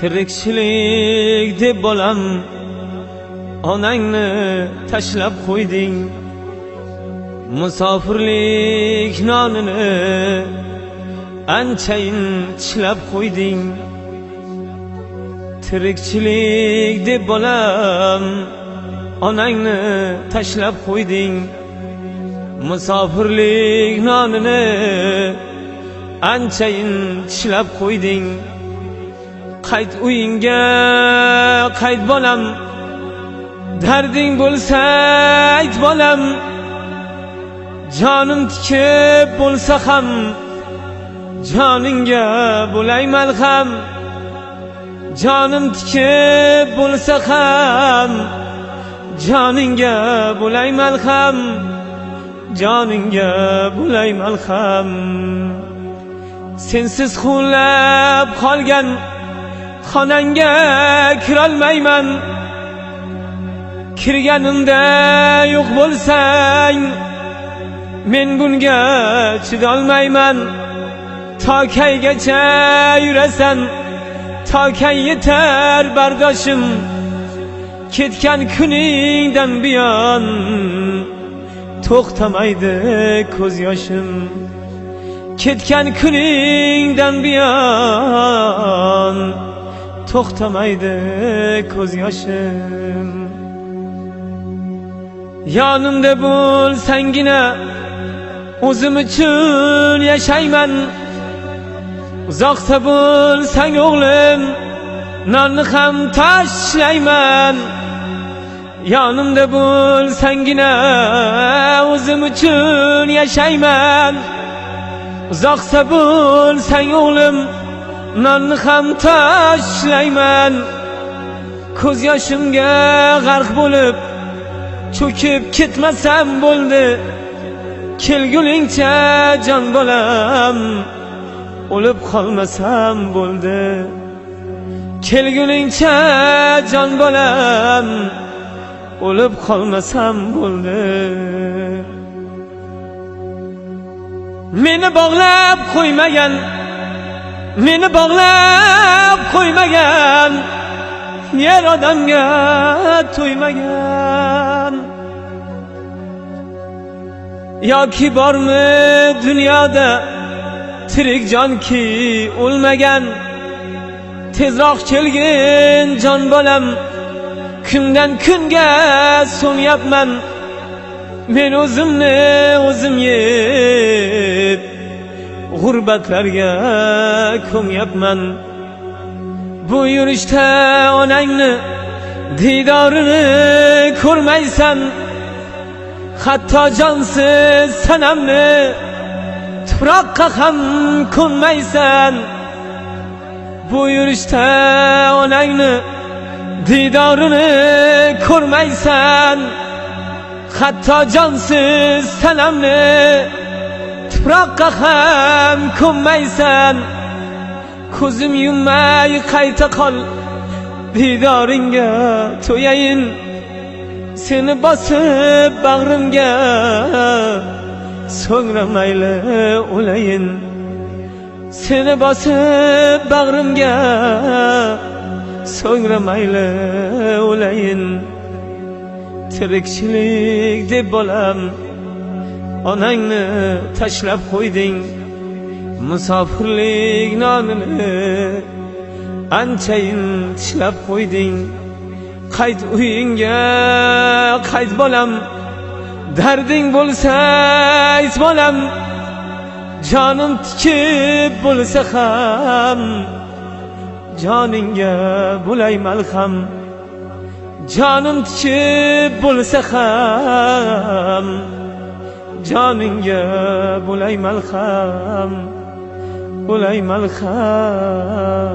Tirikchilik deb bolam onangni tashlab qo'yding. Musofirlik nonini anchayin tishlab qo'yding. Tirikchilik deb bolam onangni tashlab qo'yding. Musofirlik nonini anchayin tishlab qo'yding. Qayt uyingga, qayt bolam, darding bo'lsa ayt bolam. Jonim tikib bo'lsa ham joningga bo'lay malham. Jonim tikib bo'lsa ham joningga bo'lay malham. Joningga bo'lay malham. Sensiz xunlab qolgan xonangga kirolmayman. Kirganimda yo'q bo'lsang men bunga chidolmayman. To kaygacha yurasan, to kay yetar bardoshim. Ketgan kuningdan buyon to'xtamaydi ko'z yoshim. Ketgan kuningdan buyon to'xtamaydi ko'z yoshim. Yonimda bo'lsangina o'zim uchun yashayman. Uzoqda bo'lsang o'g'lim nonni ham tashlayman. Yonimda bo'lsangina o'zim uchun yashayman. Uzoqda bo'lsang o'g'lim nonni ham tashlayman. Ko'z yoshimga g'arq bo'lib cho'kib ketmasam bo'ldi. Kelguningcha jon bolam o'lib qolmasam bo'ldi. Kelguningcha jon bolam o'lib qolmasam bo'ldi. Meni bog'lab qo'ymagan, meni bog'lab qo'ymagan, yer odamga to'ymagan. Yoki bormi dunyoda tirik jonki o'lmagan? Tezroq kelgin jon bolam, kundan kunga so'nyapman. Men o'zimni o'zim yeb g'urbatlarga ko'myapman. Bu yurishda onangni diydorini ko'rmaysan. Hatto jonsiz sanamni tuproqqa ham ko'mmaysan. Bu yurishda onangni diydorini ko'rmaysan. Hatto jonsiz sanamni tuproqqa ham ko'mmaysan. Ko'zim yummay qayta qol, diydoringga to'yayin. Seni bosib bag'rimga so'ngra mayli o'layin. Seni bosib bag'rimga so'ngra mayli o'layin. Tirikchilik deb bolam onangni tashlab qo'yding. Musofirlik nonini anchayin tishlab qo'yding. Qayt uyingga, qayt bolam, darding bo'lsa ayt bolam. Jonim tikib bo'lsa ham joningga bo'lay malham. Jonim tikib bo'lsa ham joningga bo'lay malham, bo'lay malham.